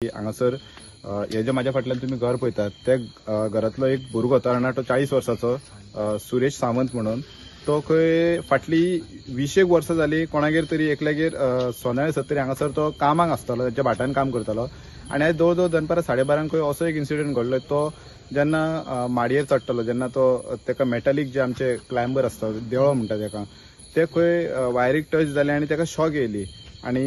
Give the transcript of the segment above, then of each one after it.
हांगासर हे जे म्हाज्या फाटल्यान तुमी घर पळयतात ते घरांतलो एक भुरगो तरणाटो 40 वर्साचो सुरेश सावंत म्हणून तो खंय फाटली 20 वर्सां जाली कोणागेर तरी एकल्यागेर सोनाळे सत्तरी हांगासर तो कामाक आसतालो, ताच्या भाटान काम करतालो. आनी आयज जवळ जवळ दनपारां 12:30 खंय असो एक इन्सिडंट घडलो. तो जेन्ना माडयेर चडटलो जेन्ना तो ताका मेटालीक जे आमचे क्लायंबर आसता, देवळो म्हणटा ताका, ते खंय वायरीक टच जाले आनी ताका शॉक येयली. आनी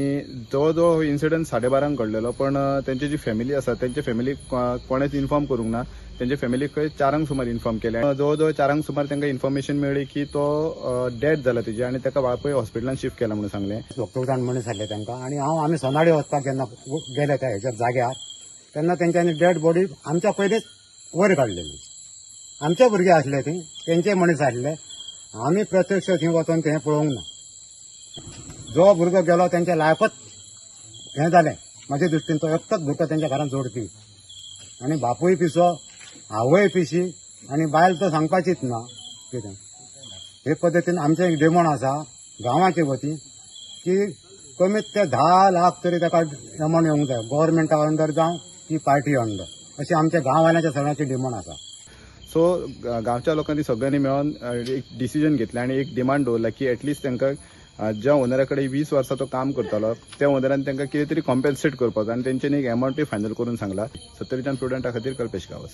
जवळ जवळ हो इन्सिडंट 12:30 घडलेलो. पण तेंची जी फॅमिली आसा तेंच्या फॅमिलीक कोणेच इन्फॉर्म करूंक ना. तेंच्या फॅमिलीक खंय 4 सुमार इन्फॉर्म केलें. जवळ जवळ 4 सुमार तांकां इन्फॉर्मेशन मेळ्ळी की तो डेथ जाला तेजी आनी ताका वाळपय हॉस्पिटलान शिफ्ट केला म्हणून सांगलें. डॉक्टरान मनीस आसले तांकां आनी हांव आमी सोनाळी वचपाक जेन्ना गेले त्या हेच्या जाग्यार तेन्ना तेंच्यांनी डेड बॉडी आमच्या पयलींच वयर काडलेली. आमचे भुरगे आसले ती, तेंचे मनीस आसले. आमी प्रत्यक्ष थंय वचोन तें पळोवंक ना. जो भुरगो गेलो तेंच्या लायफच हें जालें. म्हाजे दृश्टीन तो एकटोच भुरगो तेंच्या घरांत जोडपी आनी बापूय पिसो, आवय पिशी आनी बायल तर सांगपाचीच ना कितें. हे पद्दतीन आमचें एक डिमांड आसा गांवाचे वतीन की कमीत ते 10 लाख तरी ताका अमावंट येवंक जाय, गव्हर्मेंटा अंडर जावं की पार्टी अंडर, अशें आमच्या गांववाल्यांच्या सगळ्यांची डिमांड आसा. सो गांवच्या लोकांनी सगळ्यांनी मेळोन एक डिसिजन घेतलें आनी एक डिमांड दवरला की एटलिस्ट तांकां ज्या ओनरा कडेन 20 वर्सां तो काम करतालो त्या ओनरान तांकां कितें तरी कॉम्पेन्सेट करपाक जाय आनी तेंच्यांनी एक एमावंटूय फायनल करून सांगला. सत्तरीच्यान प्रुडंटा खातीर कल्पेश गांवस.